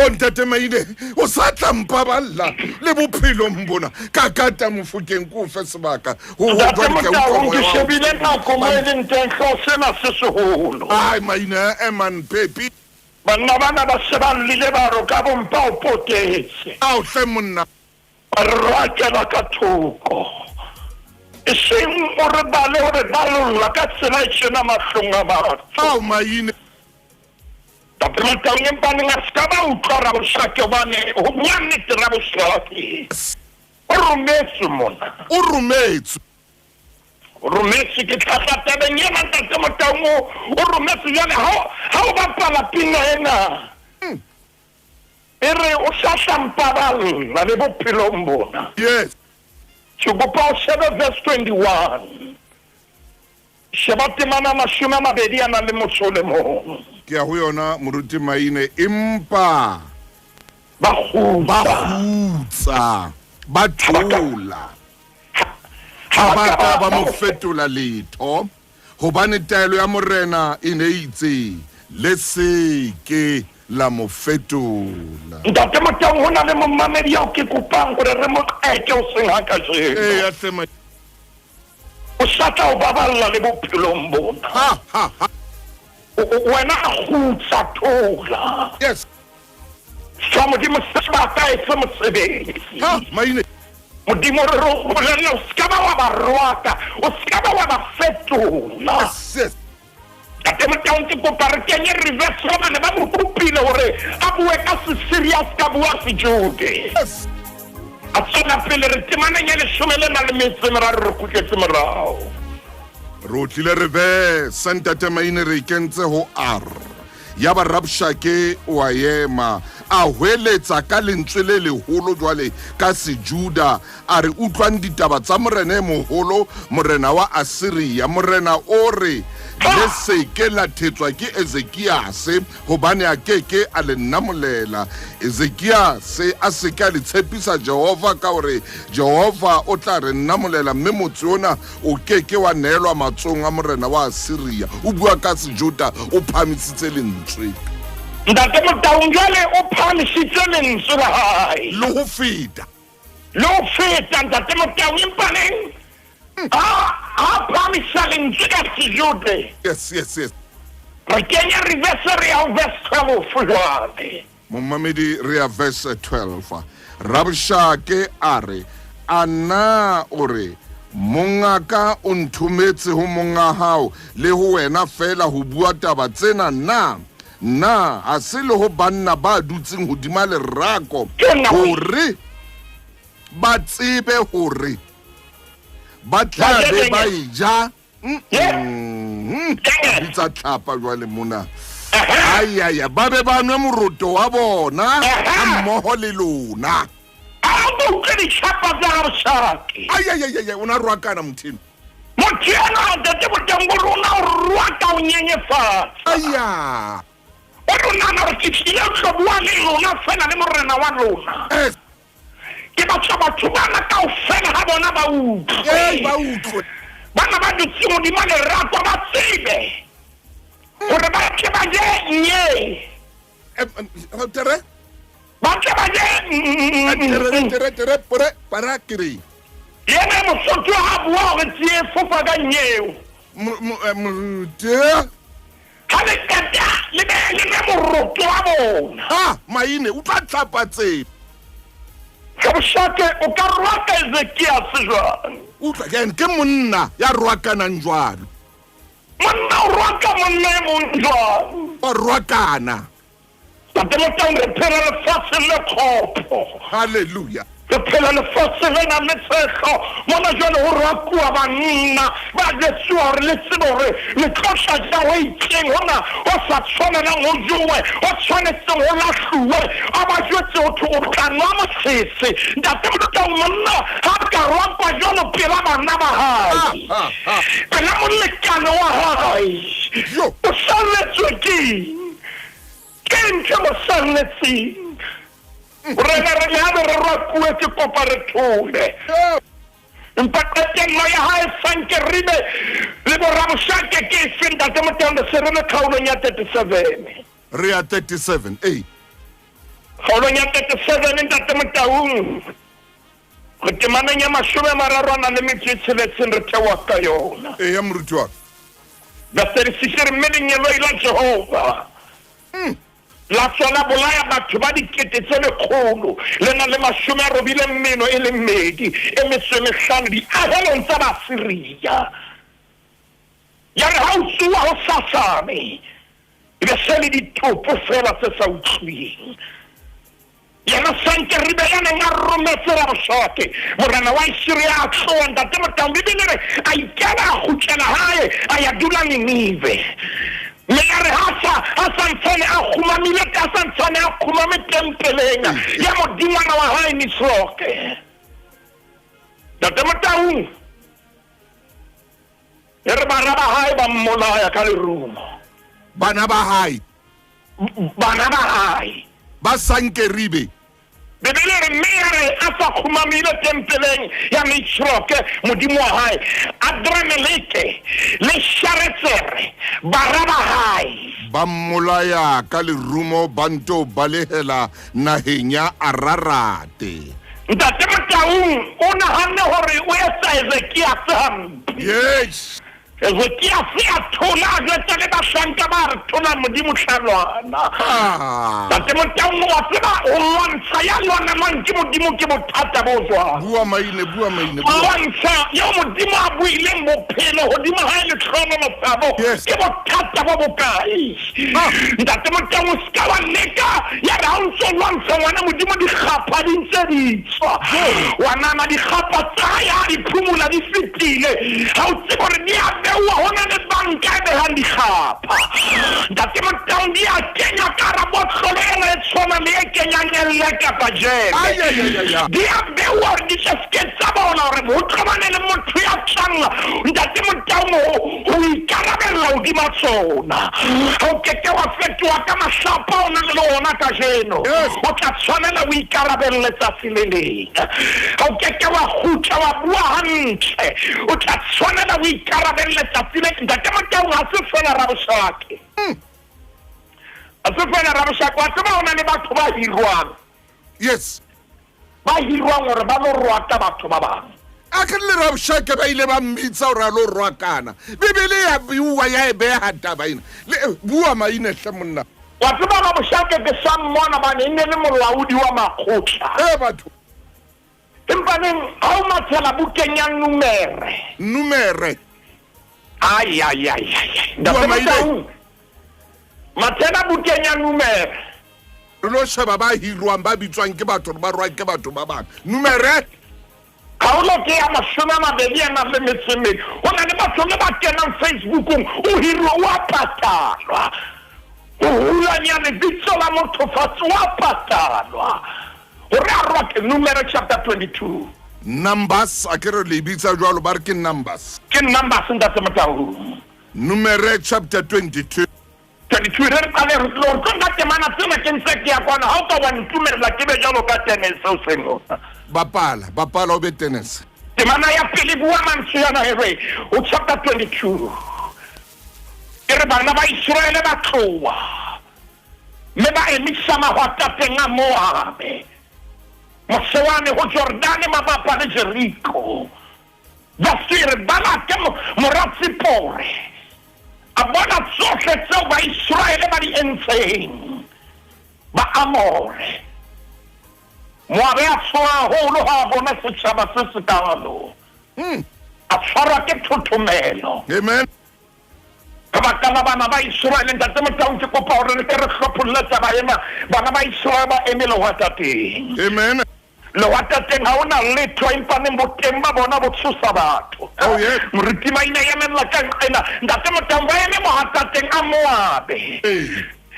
O ntate Maine, o sa tla mpaballa le bophelong bona ka kata Mofokeng ko fe sebaka. Ho ho Ntate jwale ke a utlwa Motaung, moya ke wa hao. shebile nako mo e leng teng, hlooho sena se seholo. Ai Maine, eh man Pepi. Banna bana ba se ba llile ba re o ka bompa o potetse. Ao hle monna. Ba re rakela ka thoko. E seng o re bale o re balolla ka tsela e tjena mahlong a batho. Ao Maine. Ntate Motaung empa neng a se ka ba utlwa Raboshake hobane ho bua nnete Raboshake o rometswe mona. O rometswe. O rometswe ke tlhahla tabeng ena Ntate Motaung o o rometswe jwale ha ha o bapala pina ena e re o sa tla mpaballa le bophelong bona. Yes. Ke kopa o shebe verse 21. Sheba temana 20 a nang le motso o le mong. Ke ya ho yona Moruti Maine, empa Ba kgutsa. ba kgutsa, ba thola. Ha Ha ba ba ka ba ka mo fetola letho, hobane taelo ya morena e ne e itse, Le se ke la mo fetola. Ntate Motaung, ho na le momamedi eo ke kopang hore re mo qete hoseng ha kajeno. Eya hle Maine. O sa tla o baballa le bophelong bona. Ha, ha, ha. Wena a kgutsa thola. Yes. Fa Modimo sebaka e fe mosebetsi. Ha, Maine. Modimo re re o bolelle o se ka ba wa ba rwaka, o se ka ba wa ba fetola. Yes, yes. Ntate Motaung ke kopa re kenye reverse hobane ba mo kopile hore a bue ka Sesiria a se ka bua Sejude. Yes. A tswela pele re temaneng ya leshome le nang le metso e meraro re kgutletse morao. Re otlile reverse Ntate Maine re e kentse ho R. Yaba Rabshake o a ema, a hweletsa ka lentswe le leholo jwale ka Sejuda, a re, Utlwang ditaba tsa morena e moholo, morena wa Asiria. Morena o re, Le se ke la thetswa ke Ezekiase, hobane a ke ke a le namolela. Ezekiase a se ke a le tshepisa Jehova ka hore Jehova o tla re namolela, mme motse ona o ke ke wa neelwa matsohong a morena wa Asiria. O bua ka Sejuda, o phahamisitse lentswe. Ntate Motaung jwale o phahamisitse lentswe la hae. Le ho feta. Le ho feta, Ntate Motaung, empa neng ha ha phahamisa lentswe ka Sejude. Yes, yes, yes. Re kenya reverse re ya ho verse 12 jwale. Momamedi re ya verse 12. Rabshake a re, A na o re, Mongaka o nthometse ho monga hao le ho wena feela ho bua taba tsena na? Na ha se le ho banna ba dutseng hodima lerako hore ba tsebe hore ba tla be ba e ja? Bitsa tlhapa jwale mona. Ayaya, ba be ba nwe moroto wa bona ha mmoho le lona. A o utlwe ditlhapa tsa Rabshake. Ayayayaya, o na rwakana motho eno. Motho enwa ntate boteng bo rona o rwaka o nyenyefatsa. Aya. O re o nahana hore ke tlile ho tlo bua le lona feela le morena wa lona. Yes. Ke batla batho bana kaofela ha bona ba utlwe. Ee, ba utlwe. Bana ba dutseng hodima lerako ba tsebe hore ba tle ba je nye. Tere? Ba tle ba je. Tere, tere, tere, pore, para, kere. Yena Mosotho ha bua hore tsie fofa ka nyeo. Moruti. Ha le qeta le be le nwe moroto wa bona. Ha, Maine, utlwa tlhapa tseo. Rabshake o ka rwaka Ezekiase jwang? Utlwa, ke ke monna ya rwakanang jwalo. Monna o rwaka monna e mong jwang? Ba rwakana. Ntate Motaung, re phela lefatsheng le kgopo. Hallelujah. Re phela lefatsheng le nang le tshehlo. Mona jwale ho rwakuwa banna ba jwetsuwa hore le tsebe hore le tlo tla ja ho itseng hona ho sa tshwanelang ho jowe, ho tshwanetseng ho lahluwe. A ba jwetse ho thwe o tla nwa mosese. Ntate Motaung, monna ha a ka rwakwa jwalo pela bana ba hae, pela molekane wa hae, o salletswe keng? Ke ntho e mo salletseng. Morena re le habe re rwakuwe ke kopa re thole. Empa qetello ya hae Sankeribe le bo-Rabshake ke efe, Ntate Motaung? Re se re le kgaolong ya 37. Re ya 37, ee. Kgaolong ya 37 Ntate Motaung, re temaneng ya 36 a nang le metso e tsheletseng re theoha ka yona. Eya, moruti wa ka. Verse 36 e re, Mme lengeloi la Jehova la tswa la bolaya batho ba dikete tse lekgolo le nang le mashome a robileng meno e le mmedi e metso e mehlano diahelong tsa Baasiria. Ya re ha o tsoha hosasane, e be se le ditopo feela tse sa utlweng. Yena Sankeribe ya neng a rometse Rabshake, morena wa Asiria, a tloha, Ntate Motaung, Bibele e re, a ikela, a kgutlela hae, a ya dula Ninive. Mme ya re ha sa, ha santsane a kgumamile, a santsane a kgumame tempeleng ya modingwana wa hae Nisroke. Ntate Motaung, E re bara ba hae ba mmolaya ka lerumo. Bana ba hae. Bana ba hae. Ba Sankeribe. Bibele e re, Mme ya re a sa kgumamile tempeleng ya Nisroke, modimo wa hae, Adrameleke le Sharetsere, bara ba hae. Ba mmolaya ka lerumo, ba nto balehela naheng ya Ararate. Ntate Motaung o nahanne hore o etsa Ezekiase hampe. Yes. Ezekiase a thola a jwetsa le bahlanka ba re thola Modimo hlalwana. Ah. Ntate Motaung wa tseba ho lwantsha ya lwanelwang ke Modimo ke bothata bo jwang. Bua maine, bua maine. Ho lwantsha eo Modimo a buileng bophelo hodimo hae le tlhohonolofabo Yes. ke bothata bo bokae. Ah. Ntate Motaung o seka wa leka ya re ha o ntso lwantsha ngwana Modimo dikgapha di ntse di tswa. Wa nahana dikgapha tsa hae ha di phumula di fetile. Ha o tsebe hore di a beowa ho na le banka e behang dikgapha. Ntate Motaung di a kenya ka hara botlolo ena e tshwanang le e kenyang elle kapa jeme. Ai, ai, ai, ai, ai. Di a beowa hore di tle seke tsa bona hore ho tlobane le motho ya tlang Ntate Motaung ho ho ikarabella hodima tsona. Ha o keke wa fetoha ka mahlapa o nang le ona kajeno. Yes. O tla tshwanela o ikarabelle tsatsi le leng. Ha o keke wa kgutla wa bua hantle. O tla tshwanela o ikarabelle tsatsi le Ntate Motaung ha se feela Rabshake. Ha se feela Rabshake. Wa tseba ho na le batho ba hirwang. Yes. Ba hirwang hore ba lo rwaka batho ba bang. A ke le Rabshake ba ile ba mmitsa hore a lo rwakana. Bibele ya bua ya e beha taba ena. Le bua maine hle monna. Wa tseba Rabshake ke sa mmona bane e ne le molaodi wa makgotla. Eh batho. Empa neng ha o mathela bukeng ya Numere. Numere. Ai ai ai ai. Bua Ntate maine. Motaung. Mathela bukeng ya Numere. Re lo sheba ba hirwang ba bitswang ke batho ba rwang ke batho ba bang. Numere. Kgaolo ke ya 20 a nang le metso e mmedi. Ho na le batho le ba kenang Facebookong o hirwa o a patalwa. Ho hulanya lebitso la motho fatshe o a patalwa. Hore a rwake Numere chapter 22. Numbers a ke re le bitsa jwalo ba re ke Numbers. Ke Numbers Ntate Motaung. Numere chapter 22. 22 re re qale re tlo re tlo nka temana tsena ke ntse ke ya kwana ha o ka wa ntumella ke be jwalo ka tenese o seng ona. Bapala, bapala o be tenese. Temana ya pele bua mantswe ana e re ho chapter 22. E re bana ba Iseraele ba tloha mme ba emisa mahwatateng a Moabe mose wane ho Jordane mabapa le Jeriko. Verse e re Balake mora Tsipore a bona tsohle tseo Baiseraele ba di entseng Baamore. Moabe a tshoha haholo ha a bona setjhaba se sekalo. A tshwarwa ke thothomelo. Amen. Ka baka la bana ba Iseraele, Ntate Motaung, ke kopa hore re ke re hlopholle taba ena. Bana ba Iseraele ba eme lehwatateng. Amen. Lehwatateng ha ho na letho, empa neng boteng ba bona bo tshosa batho. Oh, yes. Moruti Maina ya emella ka nqena. Ntate Motaung, ba eme mohwatateng a Moabe.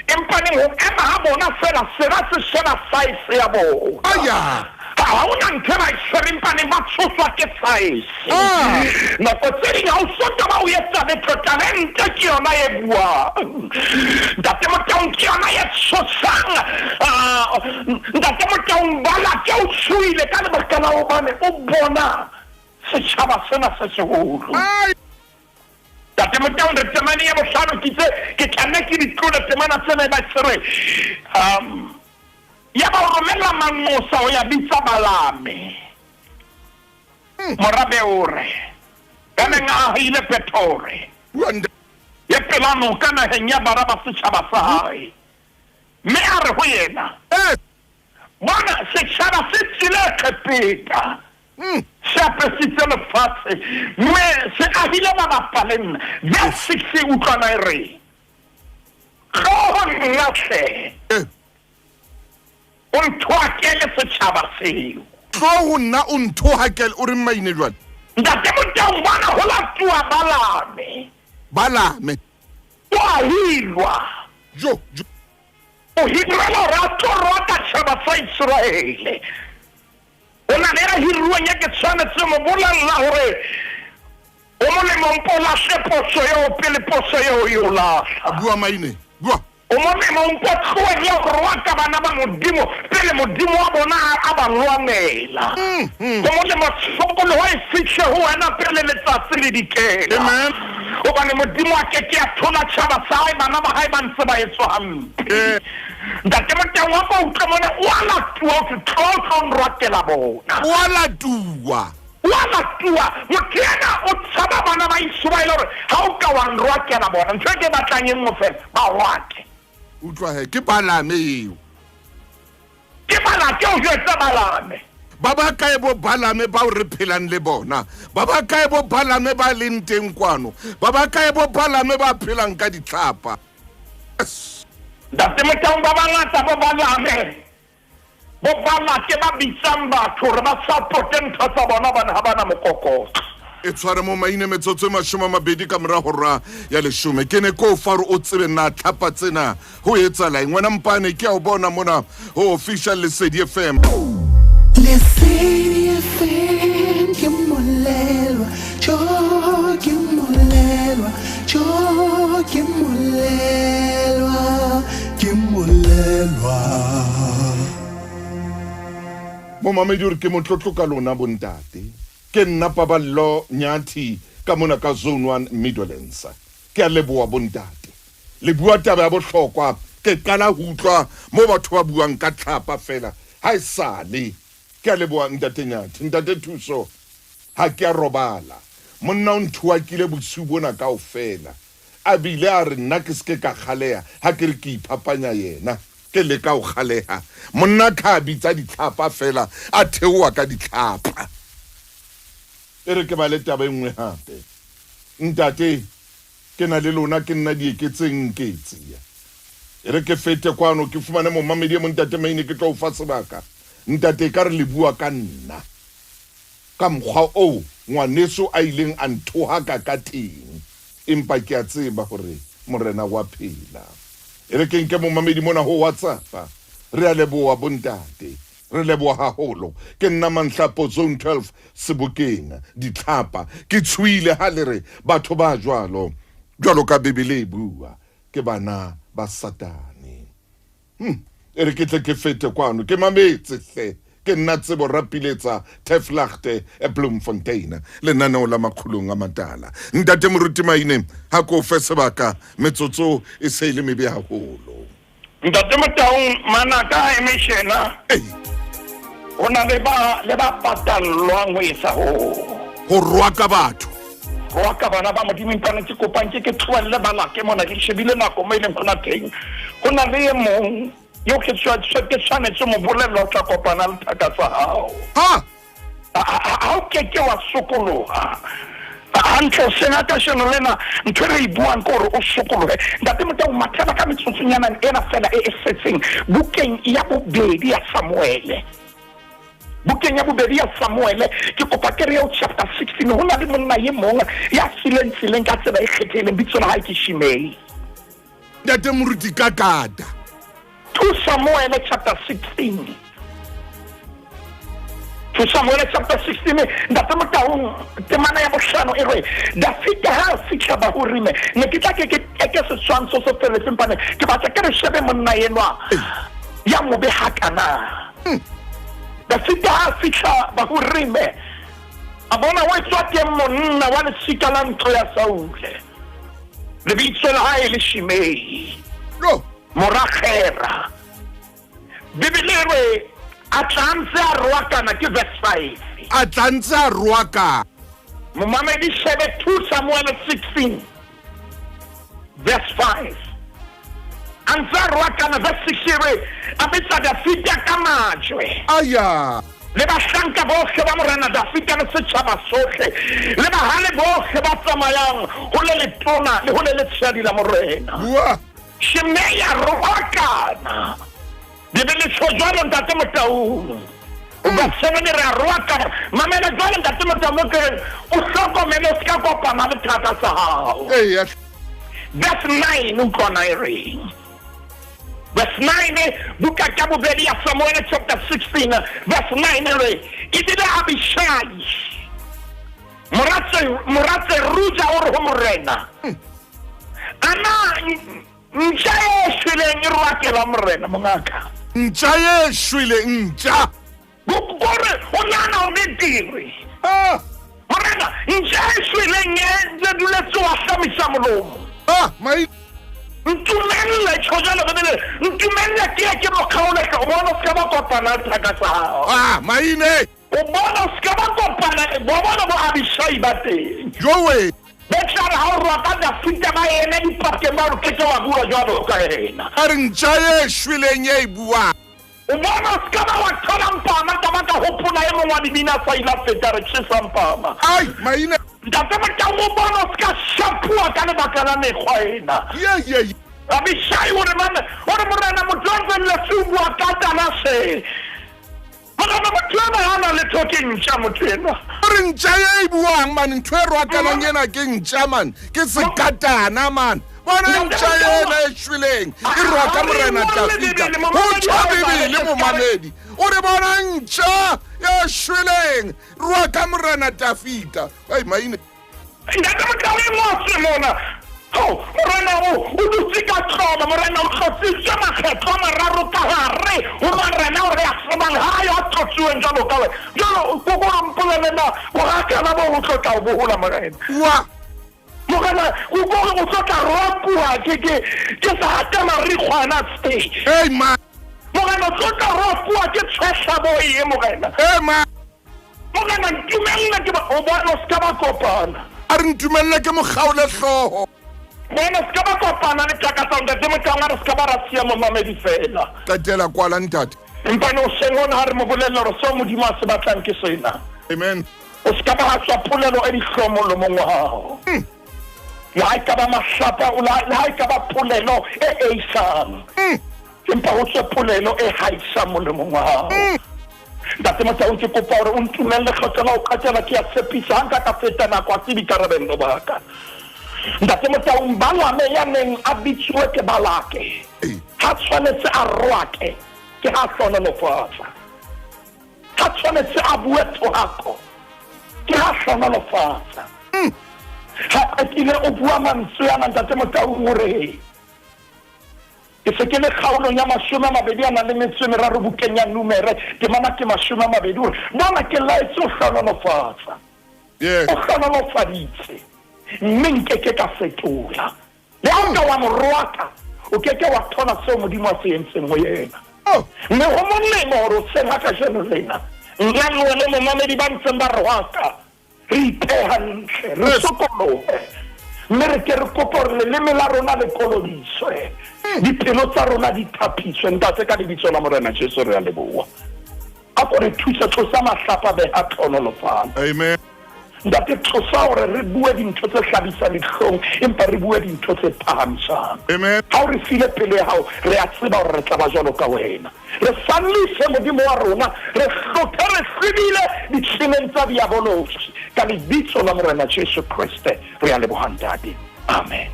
Empa neng ho ema ha bona feela, sera se sheba size ya bona. Aya. Ha hona ntho e ba e tshwereng, empa neng ba tshoswa ke size. Ah. Nako tse ding ha o so ka ba o etsa letho, talente ke yona e buang. Ntate Motaung ke yona e tshosang. Ah, Ntate Motaung Balake o tshohile ka lebaka la hobane o bona setjhaba sena se seholo. Ai. Ntate Motaung re temane ya bohlano ke itse ke tla nna ke di tlole temana tsena e ba se re Yaba o romela manqosa ho ya bitsa Balame, mora Beore, ya neng a ahile Pethore, e pela noka naheng ya bara ba setjhaba sa hae, mme a re ho yena, Bona, setjhaba se tswile Egepeta, se apesitse lefatshe, mme se ahile mabapa le nna. Verse 6 utlwana e reng? Tloo ho nna hle. O nthohakele setjhaba seo. Tlo ho nna o nthohakele. O reng maine jwale? Ntate Motaung bona ho latuwa Balame. Balame. O a hirwa. Jo, jo. O hirelwa hore a tlo roka tjhaba sa Iseraele. O na le ya hiruweng ya ke tshwanetse mo bolella hore o molemo mpo o lahle poso eo pele poso eo e o lahla. Bua maine. Bua. O molemo mpo tlohele ho roaka bana ba Modimo pele Modimo wa bona a ba lwanela. Ho molemo tshokoloho e fihle ho wena pele letsatsi le dikela. Amen. Hobane Modimo a ke ke a thola tjhaba sa hae bana ba hae ba ntse ba etswa hampe. Ntate Moteng wa ko utlwe mona o a latuwa o thwe tlo tlo nroakela bona. O a latuwa. O a latuwa. Motho ena o tshaba bana ba Iseraele hore ha o ka wa nroakela bona ntho e ke batlang e nngwe fela ba roake. Utlwa he ke Balame eo. Ke Balake o jwetsa Balame. Ba ba kae bo Balame bao re phelang le bona? Ba ba kae bo Balame ba leng teng kwano? Ba ba kae bo Balame ba phelang ka ditlhapa? Yes. Ntate Motaung ba bangata bo Balame bo Balake ba bitsang batho hore ba supporte ntho tsa bona hobane ha ba na mokokotlo. E tshware mo maine metsotso e 20 ka mora hora ya leshome. Ke ne ko o fa hore o tsebe na tlhapa tsena ho etsahala eng. Wena mpane ke a o bona mona ho Official Lesedi FM. Lesedi FM ke molelwa, jo ke molelwa, jo ke molelwa, ke molelwa. Momamedi o re ke motlotlo ka lona bontate. Ke nna Paballo Nyathi ka mona ka Zone 1 Midlands. Ke a leboha bontate. Le bua taba ya bohlokwa. Ke qala ho utlwa mo batho ba buang ka tlhapa fela ha e sale. Ke a leboha ntate Nyathi. Ntate Thuso, ha ke a robala. Monna o nthohakile bosiu bona kaofela. A bile a re nna ke se ke ka kgaleha ha ke re ke iphapanya yena. Ke leka ho kgaleha. Monna kha a bitsa ditlhapa fela a theoha ka ditlhapa. E re ke bale taba e nngwe hape. Ntate, ke na le lona, ke nna Dieketseng Nketsi. E re ke fete kwano ke fumane momamedi e mong Ntate Maine ke tlo o fa sebaka. Ntate ekare le bua ka nna. Ka mokgwa oo ngwaneso a ileng a nthohaka ka teng. Empa ke a tseba hore Morena wa phela. E re ke nke momamedi mona ho WhatsApp. Re a leboha bontate. Re leboha haholo. Ke nna Manhlapo Zone 12 Sebokeng. Ditlhapa. Ke tshohile ha le re batho ba jwalo, jwalo ka Bibele e bua, ke bana ba Satane. Hum, e re ke tle ke fete kwano. Ke mametse hle. Ke nna Tsebo Rapiletsa Teflagte e Bloemfontein. Lenaneo la Makgulong a Matala. Ntate Moruti Maine, ha ke o fe sebaka, metsotso e se e le mebe haholo. Ntate Motaung, manaka a eme tjena. Ho na le ba le ba patallwang ho etsa hoo. Ho roaka batho. Roaka bana ba Modimo empa ne ke kopang ke ke tlohelle balake mona ke shebile nako mo e leng hona teng. Ho na le e mong eo ke ke tshwanetse mo bolella o tla kopana le thaka tsa hao. Ha! Ha o ke ke wa sokoloha hantle o sena kasheno lena ntho e re e buang ke gore o sokolohe ntate motho o mathela ka metsotsonyana ena fela e e setseng bukeng ya bobedi ya samuele bukeng ya bobedi ya samuele ke kopa ke re eo chapter 16 ho na le monna ye mong ya fileng tseleng ka tsela e kgethehileng bitso la hae ke shimei Ntate Moruti Kakata. 2 Samuel chapter 16. 2 Samuel chapter 16 ntate Motaung temana ya bohlano e re Dafita ha a fihla Bahurime ne ke tla ke ke ke setshwantsho se feletseng pane ke batla ke re shebe monna enwa ya mobe hakana. Dafita ha a fihla Bahurime a bona ho etswa teng monna wa lesika la ntlo ya Saule. Lebitso la hae le Shimei. No. Mora Gera. Bibele e re a tla ntse a roakana, ke verse 5. A tla ntse a roakana. Momamedi shebe 2 Samuel 16 verse 5. A ntse a roakana, verse 6 e re a betsa Dafida ka majwe. Aya. Le bahlanka bohle ba morena Dafida le setjhaba sohle le bahale bohle ba tsamayang ho le letona le ho le letshehadi la morena. Bua. Shimei a roakana. Bibele tjho jwalo ntate Motaung. O ka sebele re a roakana. Mamela jwalo ntate Motaung ke reng o hlokomele o ska kopana le thaka sa hao. Eya. Verse 9 utlwana e reng. Verse 9 buka ka bobedi ya Samuel chapter 16 verse 9 e re ebile Abishai mora Tseruja o re ho morena ana ntja e shweleng e roakela morena mongaka. Ntja e shweleng ntja. Kore o nahana o betere. Ah. Morena ntja e shweleng e ntse duletse wa hlamisa molomo. Ah, mai Ntumelle tjho jwalo Bibele, ntumelle ke ye ke mo kgaole hlooho. O bona o ska ba kopana le thaka tsa hao. Ah, maine. O bona o ska ba kopana, bo bona bo Abishai ba teng. Jowe. Be tla re ha o roka Dafida ba eme dipakeng ba re ke ke wa bua jwalo ka yena. A re ntja e shweleng e buang. O bona o ska ba wa thola mpama ka ba ka hopola e mong wa dibina sa ila feta re tjhesa mpama. Ai, maine. Ntate Motaung o bona o ska shapuwa ka lebaka la mekgwa ena. Ye ye. Abishai o re mame, o re morena motho a ntseng le se o bua ka tana se. Morena motho ena ha na letho ke ntja motho enwa. O re ntja e buang man, ntho e roakanang ena ke ntja man, ke sekatana man. Bona ntja ena e shweleng e roaka morena Dafida. Ho tjho Bibele momamedi. O re bona ntja e shweleng roaka morena Dafida. Ai maine. Ntate Motaung e ngotswe mona. Ho, morena o dutse ka tlolo, morena o tlotsitswe makgetlo a mararo ka hare ho marena o re a tsebang ha ya tlotsuweng jwalo ka wena. Jwalo kokoro mpolele na borakana bo o tlo tla o bohola morena. Wa. Morena o kore o tlo tla ropuwa ke sa hata marikgwana tse. Hey ma. Morena o tlo tla ropuwa ke tshwehla bo e morena. Hey ma. Morena ntumelle ke o bona o ska ba kopana. A re ntumelle ke mo kgaole hlooho. Bona ska ba kopana le thaka tsa ntate Motaung a re ska ba ra siya momamedi fela. Qetela kwala ntate. Empa no seng hona ha re mo bolella hore seo Modimo a se batlang ke sena. Amen. O ska ba ha tswa polelo e dihlomo molomong wa hao. Le ha e ka ba mahlapa, le ha e ka ba polelo e eisang. Empa ho tswe polelo e haisang molomong wa hao. Ntate Motaung ke kopa hore o ntumelle kgetho la ho qetela ke a tshepisa ha nka ka feta nako a se boikarabello ba ka. Ntate Motaung Balame ya neng a bitsuwe ke Balake. Ha tshwanetse a roake ke ha hlohonolofatsa. Ha tshwanetse a bue thohako ke ha hlohonolofatsa. Ha qetile o bua mantswe ana ntate Motaung o re ke se ke le kgaolong ya 23 bukeng ya Numere temana ke 20 o re bona ke laetse o hlohonolofatsa. Yes. O hlohonolofaditse mme nke ke ka fetola. Le ha o ka wa mo roaka, o ke ke wa thola seo Modimo a se entseng ho yena. Mme ho molemo hore o seng ha kajeno lena nna le wena momamedi ba ntseng ba roaka re ipehe hantle, re sokolohe, mme re ke re kope hore leleme la rona le kolobiswe, dipelo tsa rona di thapiswe. Ntate, ka lebitso la Morena Jesu re a leboha. A ko re thuse, tlosa mahlapa, beha tlhonolofalo. Amen. Ntate, tlosa hore re bue dintho tse hlabisang dihlong, empa re bue dintho tse phahamisang. Amen. Ha o re file pelo ya hao, re a tseba hore re tla ba jwalo ka wena. Re sallise Modimo wa rona, re hlothe re hlwebile ditleneng tsa diabolosi. Ka lebitso la Morena Jesu Kreste re a leboha ntate. Amen.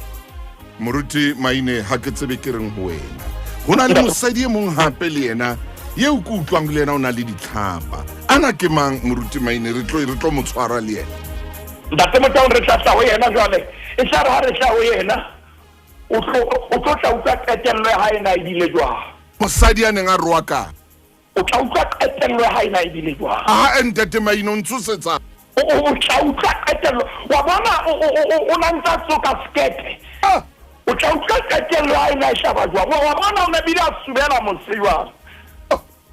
Moruti Maine, ha ke tsebe ke reng ho wena. Ho na le mosadi e mong hape le yena eo ke utlwang le yena o na le ditlhapa. Ana ke mang Moruti Maine? Re tlo mo tshwara le yena. Ntate Motaung re tla tla ho yena jwale. E tla re ha re tla ho yena, o tlo tla utlwa qetello ya hae na ebile jwang. Mosadi a neng a roaka. O tla utlwa qetello ya hae na ebile jwang. Ha ntate Maine o ntshosetsa. O tla utlwa qetello. Wa bona o na ntsa tsoka skepe. O tla utlwa qetello ya hae na e hlaba jwang. Wa bona o ne bile a subela mose jwang.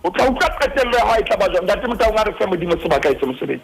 O tla utlwa qetello ya hao e tla ba jwang. Ntate Motaung a re fe Modimo sebaka etse mosebetsi.